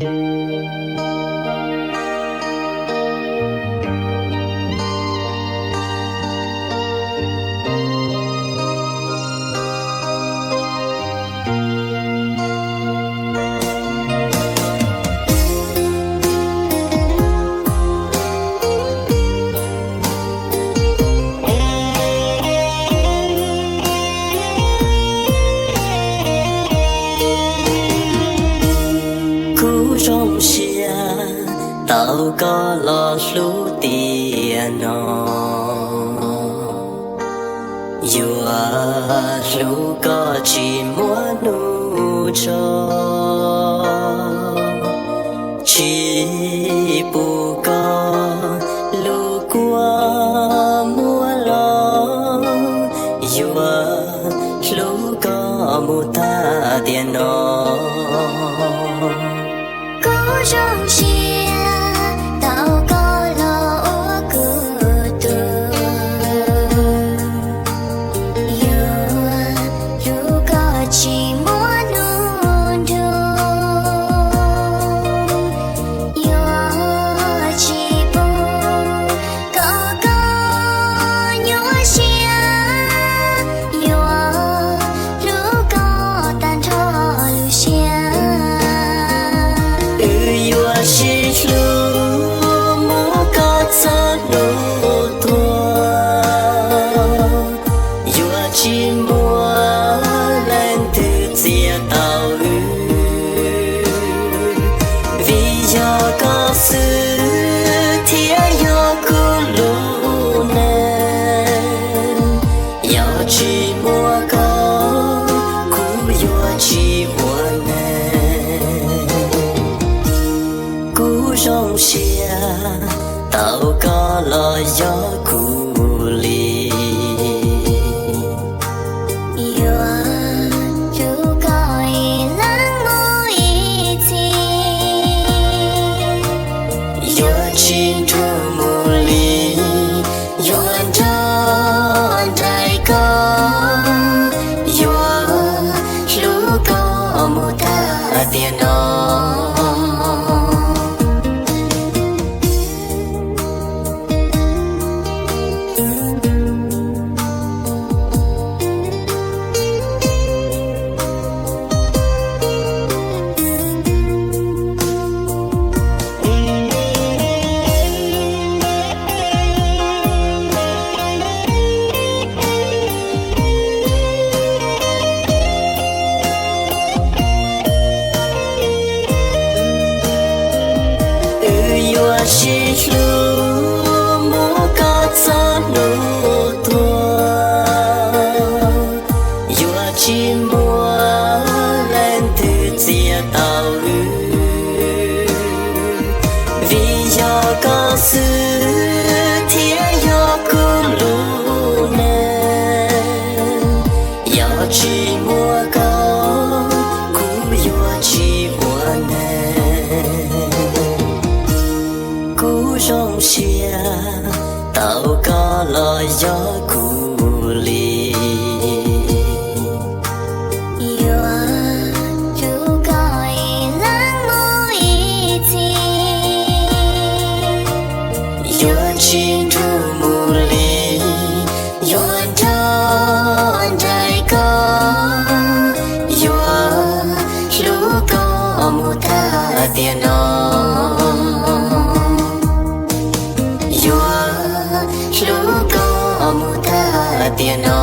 Kuv zoo siab tau koj los hlub tiag no, yuav hlub koj tsis muaj hnub tso, tsis pub koj lub kua muag los, yuav hlub koj mus tag tiam no. Kuv zoo siab tau koj los ua kuv tus, yuav hlub koj tsis muaj hnub nrug, yuav tsis pub kom koj nyuaj siab, yuav hlub koj tag nrho lub siab. Wb yuav sib hlub mus kom txog hnub tuag, yuav tsis muaj leej twg txiav tau wb, vim yog koj xwb thiaj yog kuv lub neej. Yog tsis muaj koj, kuv yuav tsis ua neeg. Kuv zoo siab tau koj los yog kuv li, yuav hlub koj ib leeg mus ib txhis, yuav tsis nrug mus li, yuav nrog nraim koj, yuav hlub koj mus tag tiam no. Wb yuav sib hlub mus kom txog hnub tuag, yuav tsis muaj leej twg txiav tau wb, vim yog koj xwb thiaj yog kuv lub neej. Yog tsis muaj koj, kuv yuav tsis ua neeg. Kuv zoo siab tau koj los yog kuv li, yuav hlub koj ib leeg mus ib txhis, yuav tsis nrug mus li, yuav nrog nraim koj, yuav hlub koj mus tag tiam no, yuav hlub koj mus tag tiam no.